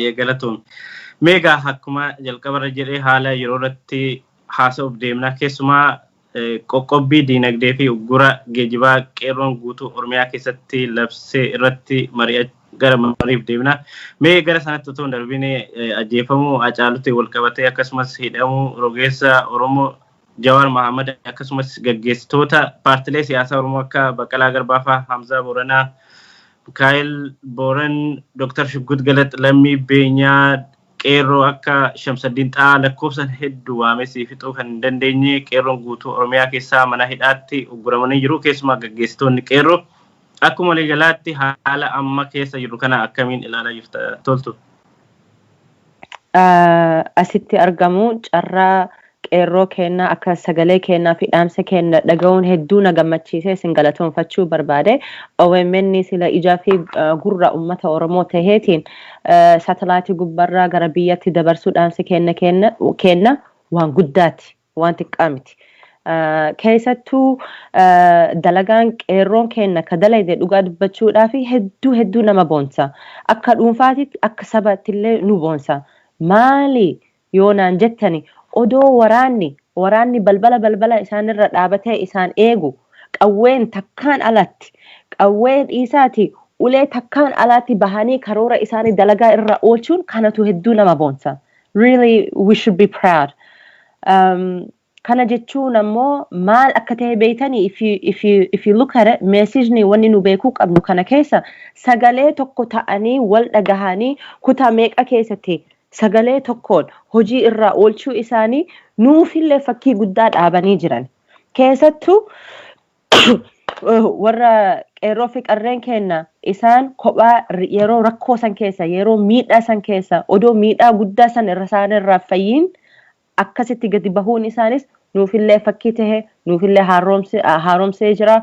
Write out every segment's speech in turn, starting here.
Ayyee, galatoom. Meegaa akkuma jalqabarra jedhee, haala yeroo irratti haasa'uuf deemna. Keessumaa qoqqobbii diinagdee fi uggura geejibaa qeerroon guutuu Oromiyaa keessatti labsee irratti gara mariif deemna. Mee gara sanatti otoo hin darbine, ajjeefamuu Hacaaluutti wal qabatee, akkasumas hidhamuu rogeessa Oromoo Jawaar Mahammad, akkasumas gaggeessitoota paartilee siyaasaa Oromoo akka Baqqalaa Garbaa fa'aa, Hamzaa Booranaa, Mikaa'el Booran, Dr. Shuggut Galat, Lammii Beenyaa, qeerroo akka Shamsaddiin Xaa'aa, lakkoofsan hedduu waamee si fixuu kan hin dandeenye, qeerroon guutuu Oromiyaa keessaa mana hidhaatti ugguramanii jiru. Keessumaa gaggeessitoonni qeerroo, akkuma waliigalaatti haala amma keessa jiru kana akkamiin ilaalaa jirta, Toltu? Asitti argamu carraa qeerroo kennaa akka sagalee kennaa fi dhaamsa kenna dhaga'uun hedduu na gammachiisee isin galatoonfachuu barbaade. OMN sila ijaa fi gurra uummata Oromoo taheetiin saatalaayitii gubbarraa gara biyyatti dabarsuu dhaamsa kenna kenna waan guddaati, waan xiqqaa miti. Keessattuu dalagaan qeerroon kenna ka dalayde dhugaa dubbachuudhaa fi hedduu hedduu nama boonsa. Akka dhuunfaatitti, akka sabaatti nu boonsa. Maali yoo naan jettani, odoo waraanni balbala balbala isaanirra dhaabatee isaan eegu, qawween takkaan alatti, qawwee dhiisaati, ulee takkaan alatti bahanii karoora isaanii dalagaa irra oolchuun kanatu hedduu nama boonsa. Really, we should be proud. Kana jechuun ammoo maal akka ta'e beeytanii, if you look at it, messageni wanni nu beekuu qabnu kana keessa sagalee tokko ta'anii wal dhagahanii kutaa meeqa keessatti sagalee tokkoon hojii irraa oolchuu isaanii nuufillee fakkii guddaa dhaabanii jiran. Keessattuu warra qeerroo fi qarreen kenna isaan kophaa yeroo rakkoo san keessa, yeroo miidhaa san keessa, odoo miidhaa guddaa san irra isaan irraa fayyiin akkasitti gadi bahuun isaanis nuufillee fakkii tahe, nuufillee haaromsee jira.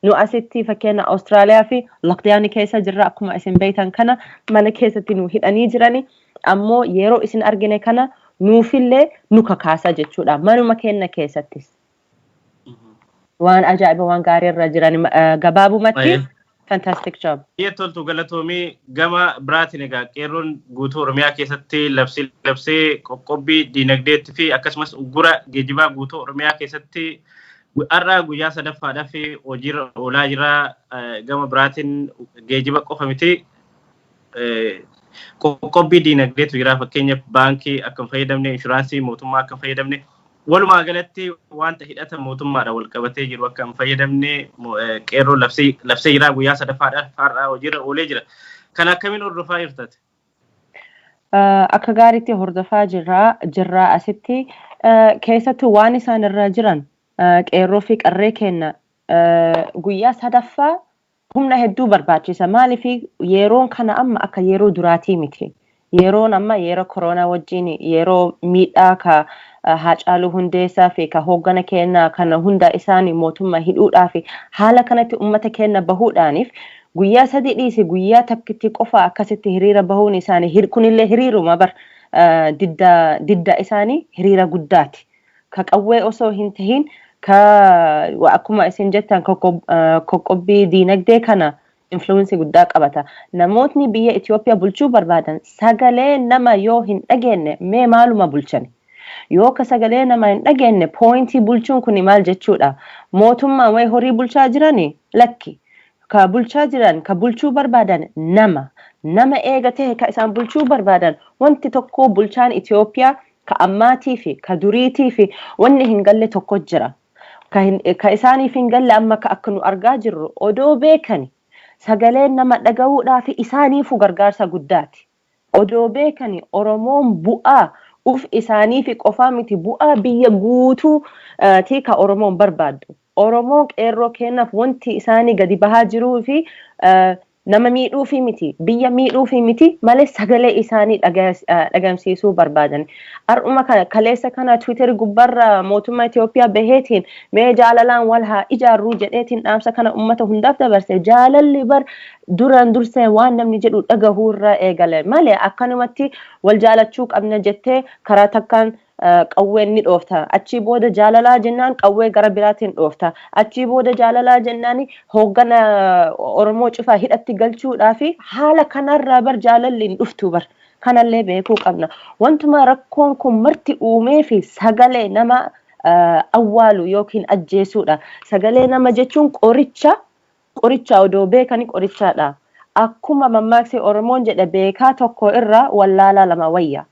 Nu asitti fakkeenya Awustiraaliyaa fi lockdownii keessa jirra. Akkuma isin beektan kana mana keessatti nu hidhanii jirani. Ammoo yeroo isin argine kana nuufillee nu kakaasa jechuudha manuma keenya keessattis. Waan ajaa'iba, waan gaarii irra jiran gabaabumatti. Fantastic job. Biyya Toltu, galatoomii. Gama biraatiin egaa qeerroon guutuu Oromiyaa keessatti labsii labsee qoqqobbii diinagdeetti fi akkasumas uggura geejjibaa guutuu Oromiyaa keessatti har'a guyyaa sadaffaadhaaf hojiirra oolaa jira. Gama biraatiin geejjiba qofa miti, qoqqobbii diinagdeetu jira. Fakkeenyaaf baankii akka hin fayyadamne, inshuraansii mootummaa akka hin fayyadamne, walumaa galatti wanta hidhata mootummaadha wal qabatee jiru akka hin fayyadamne qeerroo labsee jira. Guyyaa sadaffaadhaaf har'a hojiirra oolee jira. Kan akkamiin hordofaa jirtate? Akka gaariitti hordofaa jirraa asitti. Keessattuu waan isaan irra jiran, qeerroo fi qarree kenna, guyyaa sadaffaa humna hedduu barbaachisa. Maaliif, yeroon kana amma akka yeroo duraatii miti. Yeroon amma yeroo koronaa wajjin, yeroo miidhaa ka Haacaaluu Hundeessaa fi ka hooggana keenya kana hunda isaanii mootummaa hidhuudhaa fi haala kanatti uummata keenya bahuudhaaniif, guyyaa 3 dhiisi, guyyaa takkitti qofa akkasitti hiriira bahuun isaanii, kunillee hiriiruma bar, didda isaanii hiriira guddaati. Ka qawwee osoo hin tahin, ka akkuma isin jettan qoqqobbii diinagdee kana influence guddaa qabata. Namootni biyya Itoophiyaa bulchuu barbaadan sagalee nama yoo hin dhageenye mee maaluma bulchan? Yoo ka sagalee nama hin dhageenye, pointii bulchuun kun maal jechuudha? Mootummaan wayi horii bulchaa jirani? Lakki. Ka bulchaa jiran, ka bulchuu barbaadan nama. Nama eega ta'e ka isaan bulchuu barbaadan, wanti tokko bulchaan Itoophiyaa ka ammaatii fi ka duriitii fi wanni hin galle tokko jira. Ka isaaniif hin galle amma ka akka nu argaa jirru, odoo beekani sagalee nama dhaga'uudhaaf isaaniifu gargaarsa guddaati. Odoo beekani Oromoon bu'aa uf isaanii fi qofaa miti, bu'aa biyya guutuu ti ka Oromoon barbaaddu. Oromoon qeerroo kennaaf wanti isaanii gadi bahaa jiruu fi nama miidhuufi miti, biyya miidhuufi miti malee, sagalee isaanii dhagamsiisuu barbaadan. Har'uma kana, kaleessa kana Twitter gubbarra mootummaa Itoophiyaa baheetiin mee jaalalaan wal haa ijaarruu jedheetiin dhaamsa kana uummata hundaaf dabarse. Jaalalli bar duraan dursee waan namni jedhu dhagahuu irraa eegale malee, akkanumatti wal jaalachuu qabna jettee karaa takkaan qawween ni dhoofta. Achii booda jaalalaa jennaan qawwee gara biraatiin dhoofta. Achii booda jaalalaa jennaan hooggana Oromoo cufaa hidhatti galchuudhaa fi haala kanarraa bar jaalalli hin dhuftu bar. Kanallee beekuu qabna. Wantuma rakkoon kun marti uumee fi sagalee nama awwaalu yookiin ajjeesuudha. Sagalee nama jechuun qoricha, qoricha odoo beekani qorichaadha. Akkuma mammaaksi Oromoon jedhe, beekaa tokko irra wallaalaa lama wayya.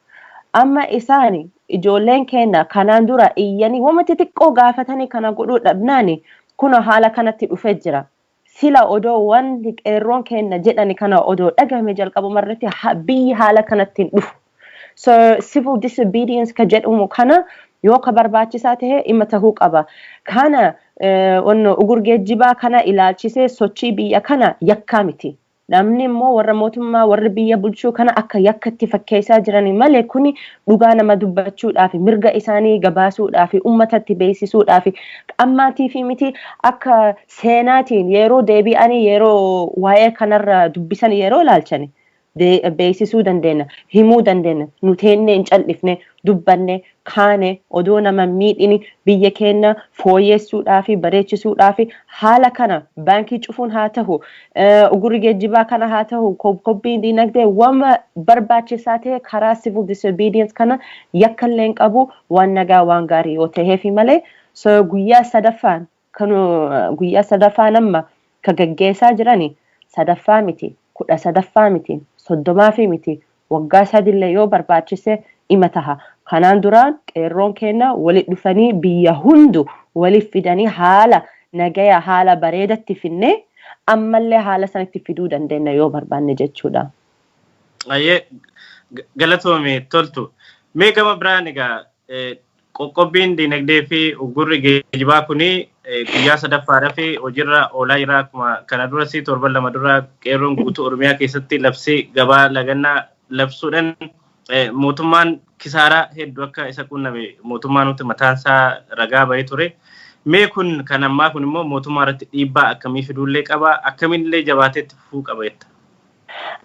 Amma isaan ijoolleen keenya kanaan dura iyyanii wama xixiqqoo gaafatanii kana godhuu dhabnaani kun haala kanatti dhufee jira. Sila odoo wanti qeerroon keenya jedhani kana odoo dhagahame jalqabuma irratti, biyyi haala kanatti hin dhufu. So civil disobedience ka jedhamu kana yoo ka barbaachisaa ta'e dhimma tahuu qaba. Kana ugur geejjibaa kana ilaalchisee sochii biyya kana yakkaa miti. Namni immoo warra mootummaa, warri biyya bulchuu kana akka yakkatti fakkeessaa jirani malee, kuni dhugaa nama dubbachuudhaaf, mirga isaanii gabaasuudhaaf, uummatatti beeksisuudhaaf ammaatii fi miti. Akka seenaatiin yeroo deebi'anii, yeroo waa'ee kanarra dubbisan, yeroo ilaalchani beeksisuu dandeenya, himuu dandeenya. Nu teennee hin cal'ifne, dubbanne kaane odoo nama miidhini biyya keenya fooyyessuudhaa fi bareechisuudhaa fi haala kana baankii cufuun haa ta'u, ugurri geejjibaa kana haa ta'u, qoqqobbiin dinagdee, wama barbaachisaa ta'e karaa civil disobedience kana yakkallee hin qabu, waan nagaa, waan gaarii yoo ta'eefi malee. So guyyaa sadaffaan kan guyyaa sadaffaan amma ka gaggeessaa jirani, sadaffaa miti, 13ffaa miti, 30fi miti, waggaa 3llee yoo barbaachise ima taha. Kanaan duraan qeerroon keenya walit dhufanii biyya hundu waliif fidanii haala nagaya, haala bareedatti finnee, ammallee haala sanatti fiduu dandeenya yoo barbaanne jechuudha. Ayyee, galatoome Toltu. Mee gama biraan egaa qoqqobbiin dinagdee fi uggurri geejjibaa kuni guyyaa sadaffaadhaa fi hojiirra oolaa jira. Akkuma kana duras torban 2 dura qeerroon guutuu Oromiyaa keessatti labsii gabaa lagannaa labsuudhaan mootummaan kisaaraa hedduu akka isa qunname mootummaan nuti mataan isaa ragaa bahee ture. Mee kun kan ammaa kun immoo mootummaa irratti dhiibbaa akkamii fiduullee qaba? Akkamiinillee jabaatee itti fufuu qaba jetta?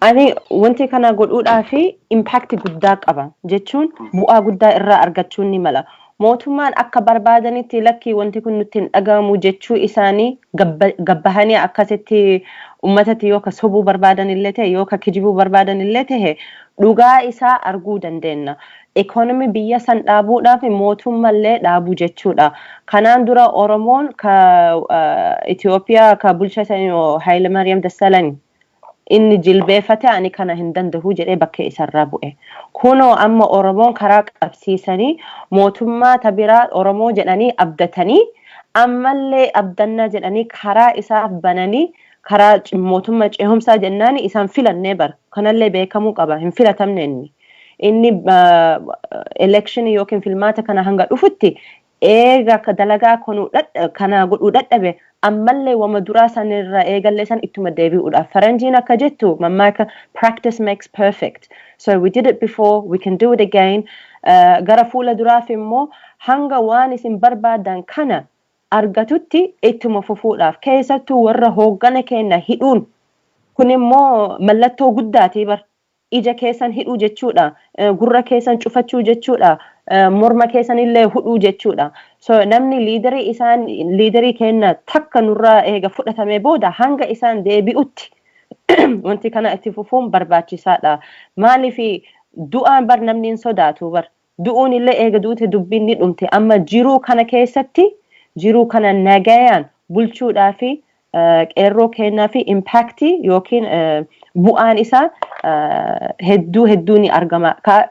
Ani wanti kana godhuudhaa fi impact guddaa qaba jechuun bu'aa guddaa irraa argachuun ni mala. Mootummaan akka barbaadanitti lakkii, wanti kun nutti hin dhagahamu jechuu isaanii gabbahanii akkasitti uummatatti yoo ka sobuu barbaadan illee ta'e, yoo ka kijibuu barbaadan illee ta'e, dhugaa isaa arguu dandeenya. Economy biyya san dhaabuudhaaf mootummallee dhaabuu jechuudha. Kanaan dura Oromoon ka Itoophiyaa ka bulchaa Haayile Maariyaam Dassalany inni jilbeeffate, ani kana hin danda'u jedhee bakka isarraa bu'e. Kunoo amma Oromoon karaa qabsiisanii mootummaa tabiraa Oromoo jedhanii abdatanii, ammallee abdannaa jedhanii karaa isaaf bananii, karaa mootummaa ceehumsaa jennaan isaan filannee bara. Kanallee beekamuu qaba. Hin filatamne inni. Inni election yookiin filmaata kana hanga dhufutti eega dalagaa kana godhuu dadhabe, ammallee wama duraa sanirra eegallee san ittuma deebi'uudhaaf. Faranjiin akka jettu mammaaka, "Practice makes perfect." So we did it before, we can do it again. Gara fuula duraaf immoo hanga waan isin barbaadan kana argatutti ittuma fufuudhaaf, keessattuu warra hooggana keenya hidhuun kun immoo mallattoo guddaati bar. Ija keessan hidhuu jechuudha, gurra keessan cufachuu jechuudha, morma keessan illee hudhuu jechuudha. So namni leaderii isaan, leaderii keenya takka nurraa eega fudhatame booda, hanga isaan deebi'utti wanti kana itti fufuun barbaachisaadha. Maaliif du'aan bar namni hin sodaatu bar. Du'uun illee eega duute dubbiin ni dhumte. Amma jiruu kana keessatti jiruu kana nagayaan bulchuudhaa fi qeerroo kennaa fi impactii yookiin bu'aan isaa hedduu hedduu ni argama. Ka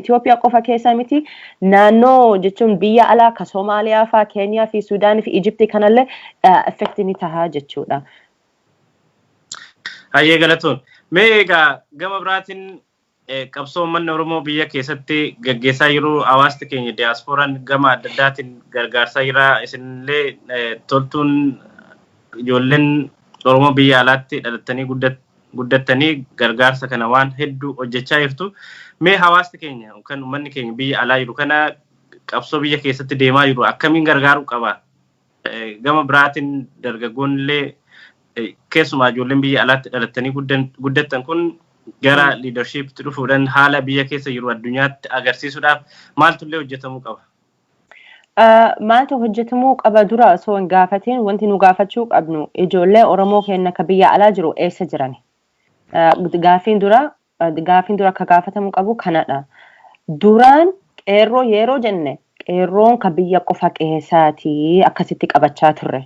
Itoophiyaa qofa keessa miti, naannoo jechuun biyya alaa ka Somaaliyaa faa, Keeniyaa fi Suudaanii fi Ijiptii kanallee effect ni tahaa jechuudha. Hayyee, galatoon. Mee egaa gama biraatiin qabsoo uummanni Oromoo biyya keessatti gaggeessaa jiru, hawaasni keenya diyaasporaan gama adda addaatiin gargaarsaa jira. Isinillee Toltuun ijoolleen Oromoo biyya alaatti dhalattanii guddattanii gargaarsa kana waan hedduu hojjechaa jirtu. Mee hawaasni keenya yookaan uummanni keenya biyya alaa jiru kana qabsoo biyya keessatti deemaa jiru akkamiin gargaaruu qaba? Gama biraatiin dargaggoonni illee, keessumaa ijoolleen biyya alaatti dhalattanii guddattan kun, gara leadershipitti dhufuudhaan haala biyya keessa jiru addunyaatti agarsiisuudhaaf maaltu illee hojjetamuu qaba? Maaltu hojjetamuu qaba dura osoo hin gaafatiin, wanti nu gaafachuu qabnu ijoollee Oromoo keenya ka biyya alaa jiru eessa jiran? Gaafiin dura Gaafiin dura akka gaafatamuu qabu kanadha. Duraan qeerroo yeroo jenne, qeerroon ka biyya qofa keessaatii akkasitti qabachaa turre.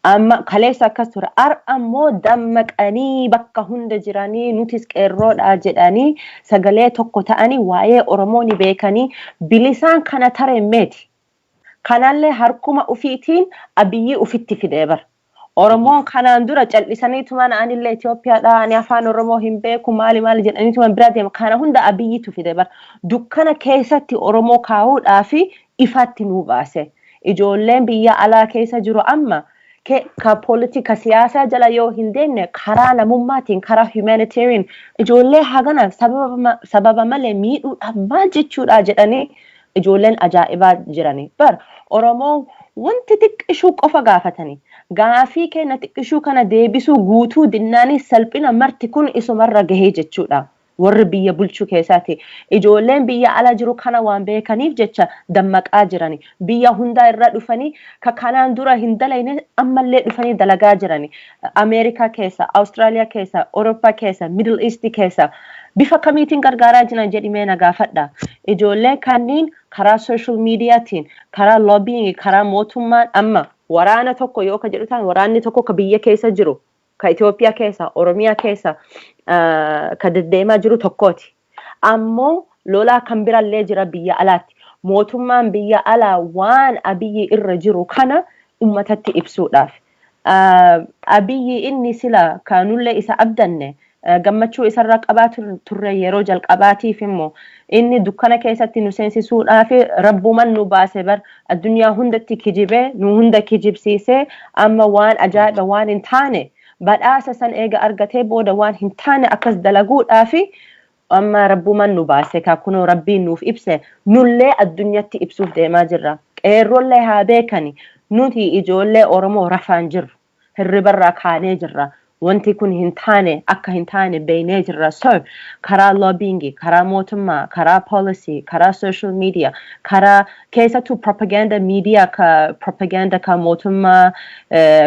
Amma kaleessa akkas ture. Har'a ammoo dammaqanii bakka hunda jiranii, nutis qeerroodha jedhanii, sagalee tokko ta'anii, waa'ee Oromoo ni beekanii, bilisaan kana taremmeeti. Kanallee harkuma ufiitiin Abiyyi ufitti fidee bara. Oromoon kanaan dura cal'isaniituma anillee Itoophiyaadha, ani afaan Oromoo hin beeku, maali maali jedhaniituma bira deema. Kana hunda Abiyyitu fide bara. Dukkana keessatti Oromoo kaa'uudhaa fi ifatti nuu baase. Ijoolleen biyya alaa keessa jiru amma ka politika siyaasaa jala yoo hin deemne, karaa namummaatiin, karaa humanitarian, ijoollee hagana sababa malee miidhuudhaaf maal jechuudha jedhanii ijoolleen ajaa'ibaa jirani. Bar Oromoon wanti xiqqishuu qofa gaafatanii, gaafii keenya xiqqishuu kana deebisuu guutuu dinnaanii, salphina marti kun isumarra gahee jechuudha. Warri biyya bulchuu keessaati. Ijoolleen biyya ala jiru kana waan beekaniif jecha dammaqaa jirani. Biyya hundaa irra dhufanii, ka kanaan dura hin dalayne ammallee dhufanii dalagaa jirani. Ameerikaa keessa, Awustiraaliyaa keessa, Awurooppaa keessa, Middle East keessa bifa kamiitiin gargaaraa jiran jedhimee na gaafadha. Ijoolleen kanneen karaa social mediatiin, karaa lobbying, karaa mootummaan amma waraana tokko yoo ka jedhu ta'an, waraanni tokko ka biyya keessa jiru, ka Itoophiyaa keessa, Oromiyaa keessa ka deddeemaa jiru tokkooti. Ammoo lolaa kan birallee jira biyya alaatti. Mootummaan biyya alaa waan Abiyyi irra jiru kana ummatatti ibsuudhaaf. Abiyyi inni sila kaanullee isa abdanne, gammachuu isarraa qabaa turre yeroo jalqabaatiif, immoo inni dukkana keessatti nu seensisuudhaaf rabbuman nu baase bar. Addunyaa hundatti kijibee, nu hunda kijibsiisee, amma waan ajaa'iba waan hin taane, badhaasa san eega argatee booda waan hin taane akkas dalaguudhaaf, amma rabbuman nu baase. Ka kunoo Rabbiin nuuf ibse, nullee addunyatti ibsuuf deemaa jirra. Qeerrollee haa beekani, nuti ijoollee Oromoo rafaan jirru, hirribarraa kaanee jirra. Wanti kun hin taane, akka hin taane beeynee jirra. So karaa lobbying, karaa mootummaa, karaa policy, karaa social media, karaa keessattuu propaganda media, ka propaganda ka mootummaa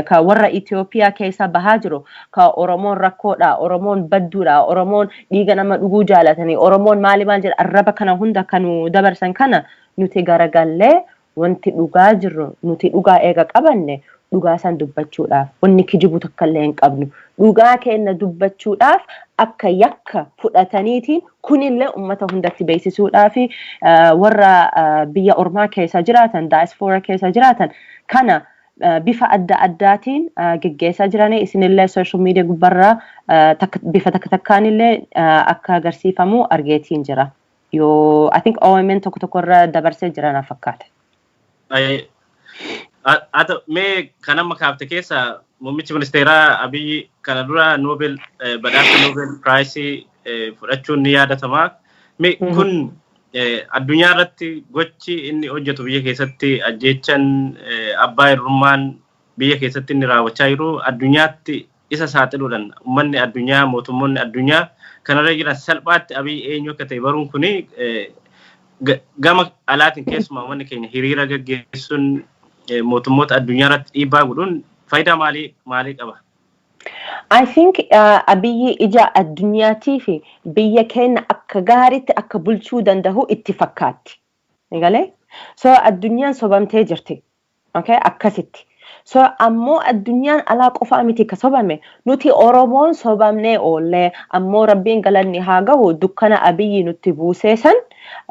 ka warra Itoophiyaa keessa bahaa jiru, ka Oromoon rakkoodha, Oromoon badduudha, Oromoon dhiiga nama dhuguu jaalatanii, Oromoon maali maal jedha, arraba kana hunda kanu dabarsan kana nuti garagallee, wanti dhugaa jirru, nuti dhugaa eega qabanne, dhugaa san dubbachuudhaaf wanni kijibu takka illee hin qabnu. Dhugaa keenya dubbachuudhaaf akka yakka fudhataniitiin kunillee ummata hundatti beeksisuudhaaf, warra biyya ormaa keessa jiraatan, diaspora keessa jiraatan kana bifa adda addaatiin geggeessaa jiranii, isinillee social media gubbarraa bifa takka takkaanillee akka agarsiifamu argeetiin jira. Yoo I think OMN tokko tokkorra dabarsee jira na fakkaata. Haa ta'u, mee kan amma kaafte keessa muummichi ministeeraa Abiyyi kana dura Nobel badhaasa Nobel Prize fudhachuun ni yaadatama. Mee kun addunyaa irratti gochi inni hojjetu, biyya keessatti ajjeechan, abbaa irrummaan biyya keessatti inni raawwachaa jiru, addunyaatti isa saaxiluudhaan, uummanni addunyaa, mootummoonni addunyaa kanarra jiran salphaatti Abiy eenyu akka ta'e baruun kuni, gama alaatiin keessumaa uummanni keenya hiriira gaggeessuun mootummoota addunyaa irratti dhiibbaa godhuun faayidaa maalii maalii qaba? I think Abiyyi ija addunyaatii fi biyya keenya akka gaariitti akka bulchuu danda'u itti fakkaatti. Galee? So addunyaan sobamtee jirti. Okay? Akkasitti. So ammoo addunyaan alaa qofaa miti ka sobame, nuti Oromoon sobamnee oollee. Ammoo Rabbiin galanni haa gahu, dukkana Abiyyi nutti buusee san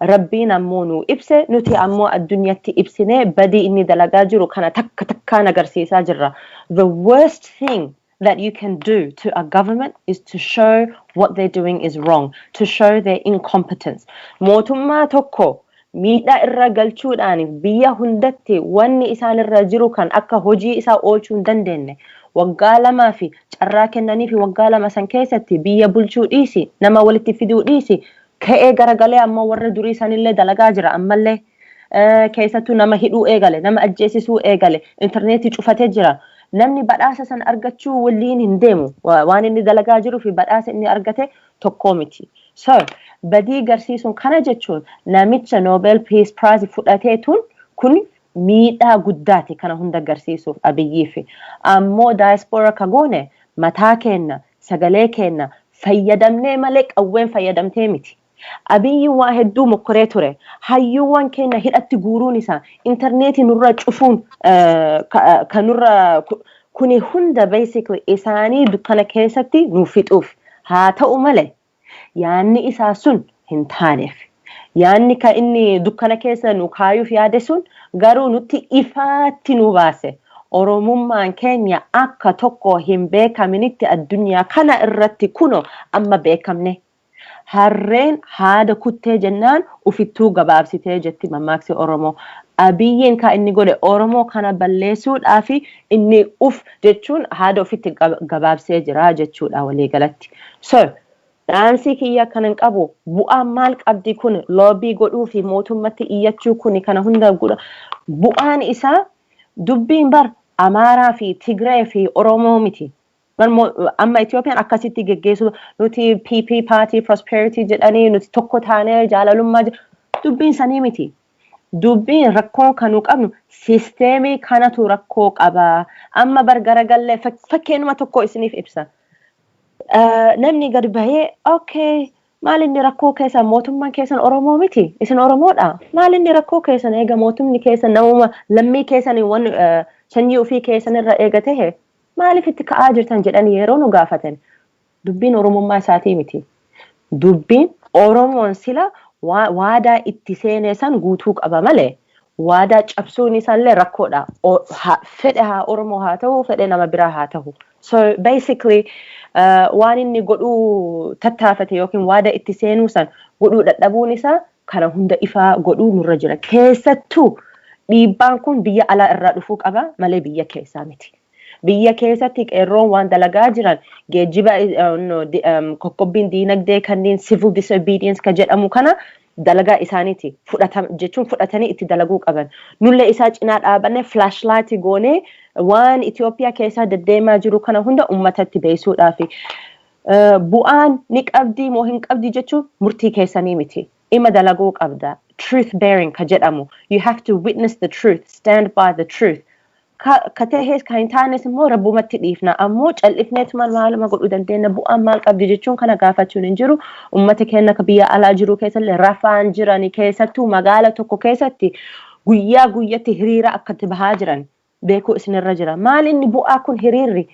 Rabbiin ammoo nu ibse, nuti ammoo addunyatti ibsinee, badii inni dalagaa jiru kana takka takkaan agarsiisaa jirra. The worst thing that you can do to a government is to show what they're doing is wrong, to show their incompetence. Mootummaa tokko miidhaa irra galchuudhaan, biyya hundatti wanni isaan irra jiru kan akka hojii isaa oolchuu hin dandeenye, waggaa 2 fi carraa kennanii fi waggaa 2 san keessatti biyya bulchuu dhiisi, nama walitti fiduu dhiisi, ka'ee garagalee ammoo warra durii sanillee dalagaa jira. Ammallee keessattuu nama hidhuu eegale, nama ajjeesisuu eegale, intarneetii cufatee jira. Namni badhaasa san argachuu waliin hin deemu. Waan inni dalagaa jiruu fi badhaasa inni argate tokkoo miti. So badii garsiisuun kana jechuun, namicha Nobel Peace Prize fudhateetun kun miidhaa guddaati kana hunda agarsiisuuf Abiyyiif. Ammoo diaspora ka goone mataa keenna, sagalee keenna Fayyadamnee malee qawween fayyadamtee miti. Abiyyi waa hedduu mokkoree ture. Hayyuuwwan keenya hidhatti guuruun isaa, intarneetii nurra cufuun kan nurra kuni hunda basically isaanii dukkana keessatti nu fixuuf. Haa ta'u malee, yaanni isaa sun hin taaneef. Yaanni kan inni dukkana keessa nu kaayuuf yaade sun garuu nutti ifaatti nu baase. Oromummaan keenya akka tokko hin beekaminitti addunyaa kana irratti kuno amma beekamne. Harreen haada kuttee jennaan ufittuu gabaabsitee jetti mammaaksi Oromoo. Abiyyiin kan inni godhe Oromoo kana balleessuudhaaf inni uf jechuun haada ofitti gabaabsee jira jechuudha waliigalatti. So, dhaamsi kiyya kanan qabu, bu'aan maal qabdi kun, lobby godhuu fi mootummatti iyyachuu kun, kana hunda godha? Bu'aan isaa dubbiin bar Amaaraa fi Tigree fi Oromoo miti. Amma Itoophiyaan akkasitti geggeessu, nuti PP, Party Prosperity jedhanii, nuti tokko taanee jaalalummaa, dubbiin sanii miti. Dubbiin rakkoon kan nu qabnu sisteemii kanatu rakkoo qaba. Amma bar garagallee fakkeenyuma tokko isiniif ibsa. Namni gadi bahee, "Okay, maal inni rakkoo keessan? Mootummaan keessan Oromoo miti, isin Oromoodha. Maal inni rakkoo keessan? Eega mootumni keessan namuma lammii keessan waan sanyii ofii keessan irra eega tahe, maaliif itti ka'aa jirtan?" jedhanii yeroo nu gaafatan, dubbiin Oromummaa isaatii miti. Dubbiin Oromoon sila waadaa itti seenee san guutuu qaba malee waadaa cabsuun isaallee rakkoodha. Fedhe haa Oromoo haa ta'u, fedhe nama biraa haa ta'u. So basically waan inni godhuu tattaafate yookiin waada itti seenuu san godhuu dadhabuun isaa kana hunda ifaa godhuu nurra jira. Keessattuu dhiibbaan kun biyya alaa irraa dhufuu qaba malee biyya keessaa miti. Biyya keessatti qeerroon waan dalagaa jiran, geejjiba, qoqqobbiin diinagdee kanneen, civil disobedience ka jedhamu kana dalagaa isaaniiti jechuun fudhatanii itti dalaguu qaban. Nullee isaa cinaa dhaabanne flashlight goonee waan Itoophiyaa keessa deddeemaa jiru kana hunda uummatatti beeksisuudhaafi. Bu'aan ni qabdii moo hin qabdii jechuun murtii keessanii miti. Ima dalaguu qabda. Truth bearing ka jedhamu. You have to witness the truth, stand by the truth. Ka tahes ka hin taanes immoo rabbumatti dhiifna. Ammoo cal'ifneetuma maaluma godhuu dandeenya, bu'aan maal qabdi jechuun kana gaafachuun hin jiru. Uummata keenya ka biyya alaa jiru keessallee rafaan jirani, keessattuu magaala tokko keessatti guyyaa guyyatti hiriira akkatti bahaa jiran beekuu isinirra jira. Maal inni bu'aa kun hiriirri?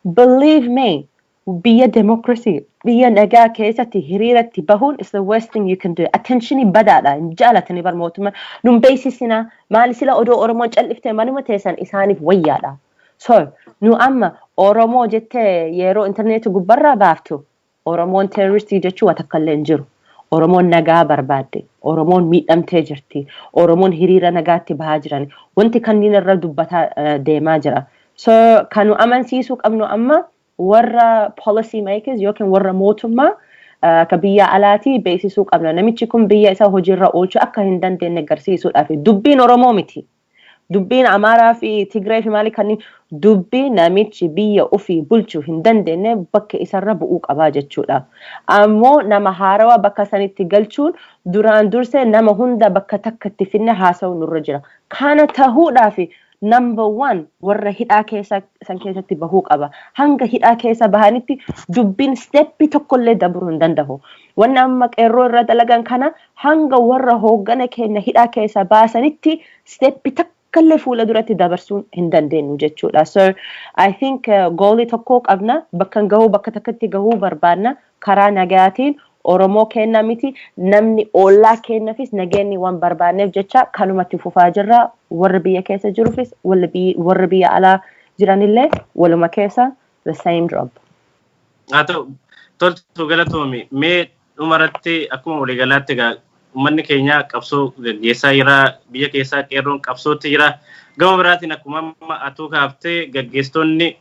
Believe me, biyya democracy, biyya nagaa keessatti hiriiratti bahuun is the worst thing you can do. Attentionii badaadha. Hin jaalatani bar mootummaa. Nun beeksisina. Maali sila odoo Oromoon calliftee manuma teessan isaaniif wayyaadha. So, nu amma Oromoo jettee yeroo intarneetii gubbarraa baaftu, Oromoon terroristii jechuu waan takka illee hin jiru. Oromoon nagaa barbaadde. Oromoon miidhamtee jirti. Oromoon hiriira nagaatti bahaa jiran. Wanti kanneen irra dubbataa deemaa jira. So, kan nu amansiisuu qabnu amma warra policy makers yookiin warra mootummaa ka biyya alaatii beeksisuu qabna. Namichi kun biyya isaa hojiirra oolchuu akka hin dandeenye agarsiisuudhaaf, dubbiin Oromoo miti. Dubbiin Amaaraa fi Tigree fi maali kanneen, dubbii namichi biyya ofii bulchuu hin dandeenye bakka isarra bu'uu qabaa jechuudha. Ammoo nama haarawaa bakka sanitti galchuun duraan dursee nama hunda bakka takkatti finne haasa'u nurra jira. Kana tahuudhaaf number one warra hidhaa keessa san keessatti bahuu qaba. Hanga hidhaa keessa bahanitti dubbiin steppii tokkollee dabruu hin danda'u. Wanni amma qeerroo irra dalagan kana, hanga warra hooggana keenya hidhaa keessa baasanitti steppii takkallee fuula duratti dabarsuu hin dandeenyu jechuudha. So I think goalii tokko qabna, bakka gahuu, bakka takkatti gahuu barbaadna karaa nagaatiin. Oromoo kenna miti, namni ollaa kennafis nageenyi waan barbaanneef jecha kanumatti fufaa jirra. Warri biyya keessa jiruufis warri biyya alaa jiranillee waluma keessa the same job. Haa ta'u, toltu, galatoomi. Mee dhumarratti, akkuma waliigalaatti egaa uummanni keenya qabsoo gaggeessaa jira, biyya keessaa qeerroon qabsootti jira. Gama biraatiin akkuma amma atuu kaaftee, gaggeessitoonni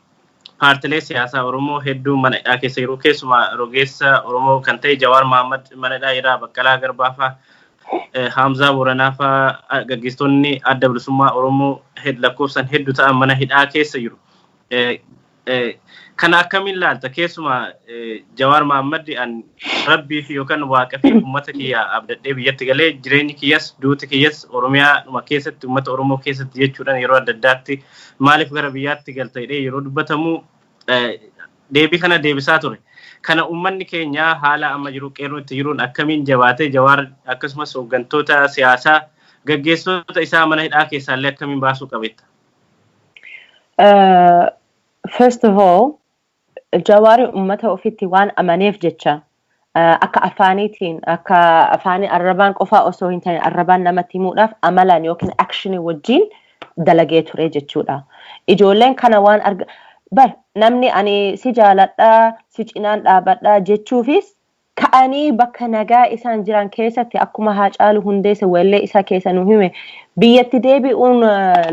paartilee siyaasaa Oromoo hedduu mana hidhaa keessa jiru. Keessumaa rogeessa Oromoo kan ta'e Jawaar Mohammad mana hidhaa jira, Baqqalaa Garbaa fa'aa, Haamzaa Booranaa fa'aa, gaggeessitoonni Adda Bilisummaa Oromoo lakkoofsan hedduu ta'an mana hidhaa keessa jiru. Kana akkamiin ilaalta? Keessumaa Jawaar Mohammad, "An rabbii fi yookaan waaqa fi uummata kiyya abdadhee biyyatti galee, jireenyi kiyyas duuti kiyyas Oromiyaa dhuma keessatti, uummata Oromoo keessatti" jechuudhaan yeroo adda addaatti maaliif gara biyyaatti galta jedhee yeroo dubbatamu deebii kana deebisaa ture. Kana uummanni keenya haala amma jiru qeerroo itti jiruun akkamiin jabaatee Jawaar akkasumas hooggantoota siyaasaa, gaggeessitoota isaa mana hidhaa keessaallee akkamiin baasuu qabetta? First of all, Jawaari uummata ofitti waan amaneef jecha akka afaaniitiin, akka afaanii arrabaan qofaa osoo hin taane, arrabaan namatti himuudhaaf amalaan yookiin action ii wajjin dalagee ture jechuudha. Ijoolleen kana waan arga bar, namni ani si jaaladhaa, si cinaan dhaabadhaa jechuufis ka'anii bakka nagaa isaan jiran keessatti, akkuma Haacaaluu Hundeessa weellee isaa keessa nu hime, biyyatti deebi'uun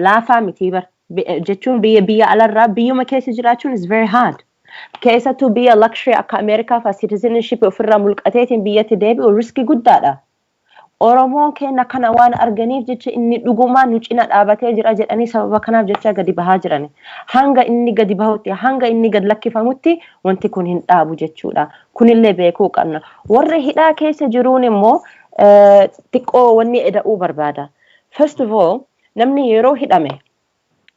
laafaa miti bar, jechuun biyya alarraa biyyuma keessa jiraachuun is very hard. Keessattuu biyya luxury akka Ameerikaa fa'aa citizenship ofirraa mulqateetiin biyyatti deebi'u risk ii guddaadha. Oromoon keenya kana waan arganiif jecha inni dhugumaan nu cina dhaabatee jira jedhanii sababa kanaaf jecha gadi bahaa jiran. Hanga inni gadi bahutti, hanga inni gad lakkifamutti wanti kun hin dhaabu jechuudha. Kunillee beekuu qabna. Warri hidhaa keessa jiruun immoo xiqqoo wanni eda'uu barbaada. First of all, namni yeroo hidhame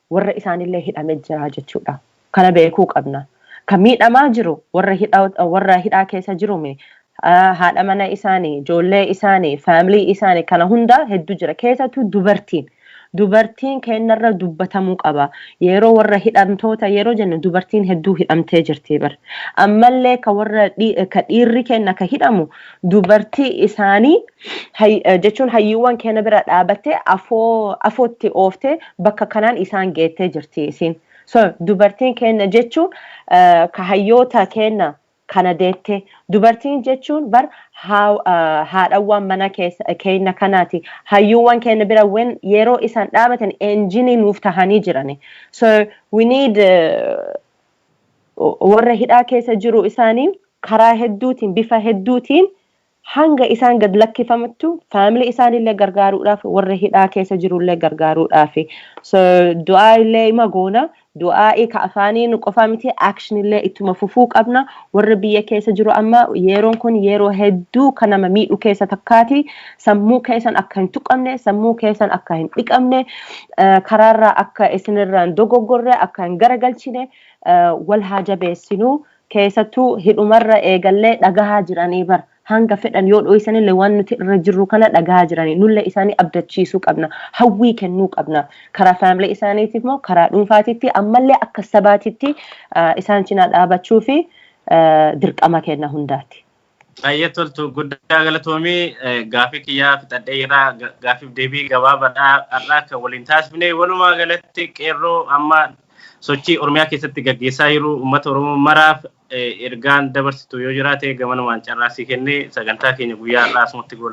warra isaanillee hidhame jira jechuudha. Kana beekuu qabna. Kan miidhamaa jiru warra hidhaa keessa jiru, haadha mana isaanii, ijoollee isaanii, family isaanii kana hunda hedduu jira. Keessattuu dubartiin. Dubartiin keenyarra dubbatamuu qaba. Yeroo warra hidhamtoota yeroo jennu dubartiin hedduu hidhamtee jirti bar. Ammallee ka warra ka dhiirri keenya ka hidhamu dubartii isaanii jechuun hayyuuwwan keenya bira dhaabattee afoo afootti ooftee bakka kanaan isaan geettee jirti isiin. So dubartiin keenya jechuun ka hayyoota keenya kana deette, dubartiin jechuun bar haadhawwan mana keenya kanaati, hayyuuwwan keenya bira wen yeroo isaan dhaabatan engine ii nuuf tahanii jirani. So we need warra hidhaa keessa jiru isaanii karaa hedduutiin, bifa hedduutiin, hanga isaan gad lakkifamattu family isaanillee gargaaruudhaaf, warra hidhaa keessa jirullee gargaaruudhaaf. So du'aa illee ima goona, du'aa'ii ka afaaniin qofaa miti, action illee ittuma fufuu qabna. Warra biyya keessa jiru amma yeroon kun yeroo hedduu kan nama miidhu keessa takkaati. Sammuu keessan akka hin tuqamne, sammuu keessan akka hin dhiqamne, karaarraa akka isinirraa hin dogoggorre, akka hin garagalchine, wal haa jabeessinuu. Keessattuu hidhumarra eegallee dhagahaa jiranii bar, hanga fedhan yoo dho'isanillee waan nuti irra jirru kana dhagahaa jiranii, nullee isaanii abdachiisuu qabna, hawwii kennuu qabna. Karaa family isaaniitiif immoo karaa dhuunfaatitti ammallee akka sabaatitti isaan cinaa dhaabachuu fi dirqama kenna hundaati. Baay'ee toltu, guddaa galatoomii. Gaafii kiyyaa fixadhee jira. Gaafiif deebii gabaabaadhaa har'aa kan waliin taasifne, walumaa galatti qeerroo amma sochii Oromiyaa keessatti gaggeessaa jiru, uummata Oromoo maraaf ergaan dabarsitu yoo jiraate, gamanumaan carraasii kennee sagantaa keenya guyyaa har'aa asumatti goolabna.